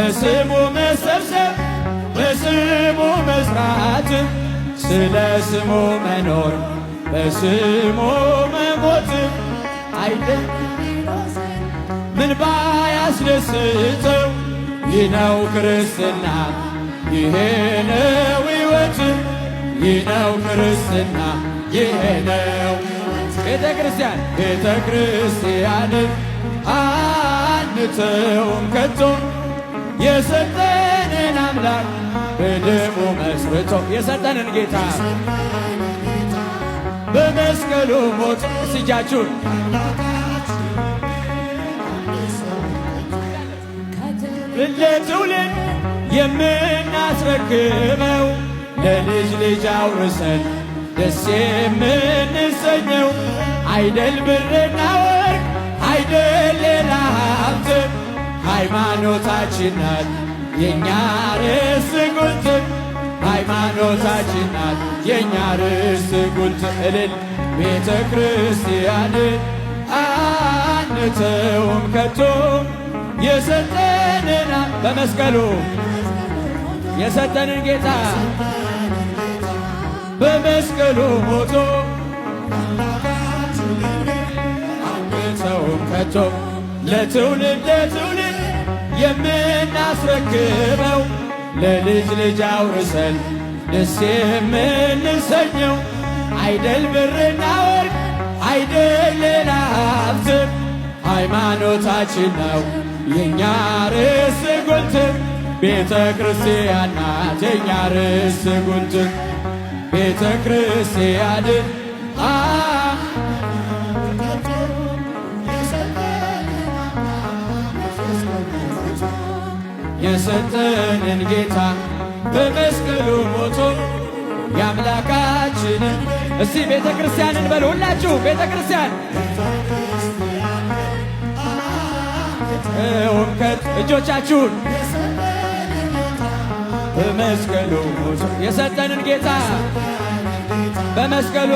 በስሙ መሰብሰብ፣ በስሙ መስራት፣ ስለ ስሙ መኖር፣ በስሙ መሞት አይደል ምን ባያስደስተው። ይህ ነው ክርስትና፣ ይሄ ነው ሕይወት፣ ይህ ነው ክርስትና፣ ይሄ ነው ቤተ ክርስቲያን። ቤተ ክርስቲያንን አንተውም ከቶ፣ የሰጠንን አምላክ በደሙ መስርቶ፣ የሰጠንን ጌታ በመስቀሉ ሞት እጃችሁን ለትውልድ የምናስረክበው፣ ለልጅ ልጅ አውርሰን ደስ የምንሰኘው አይደል ብርና ወርቅ፣ አይደል ሌላ ሀብት፣ ሃይማኖታችን ናት የእኛ ርስት ጉልት፣ ሃይማኖታችን ናት የእኛ ርስት ጉልት። እልል! ቤተ ክርስቲያንን አንተውም ከቶ፣ የሰጠንን በመስቀሉ የሰጠንን ጌታ በመስቀሉ ሞቶ አንተውም ከቶ፣ ለትውልድ ለትውልድ የምናስረክበው፣ ለልጅ ልጅ አውርሰን ደስ የምንሰኘው አይደል ብርና ወርቅ፣ አይደል ሌላ ሀብት፣ ሃይማኖታችን ነው የእኛ ርስት ጉልት። ቤተ ክርስቲያን ናት የእኛ ርስት ጉልት። ቤተ ክርስቲያንን አ ከቶ፣ የሰጠንን አምላክ የሰጠንን ጌታ በመስቀሉ ሞቶ የአምላካችንን። እስቲ ቤተ ክርስቲያንን በሉ ሁላችሁ፣ ቤተ ክርስቲያን እውከት እጆቻችሁን በመስቀሉ ሞቶ የሰጠንን ጌታ በመስቀሉ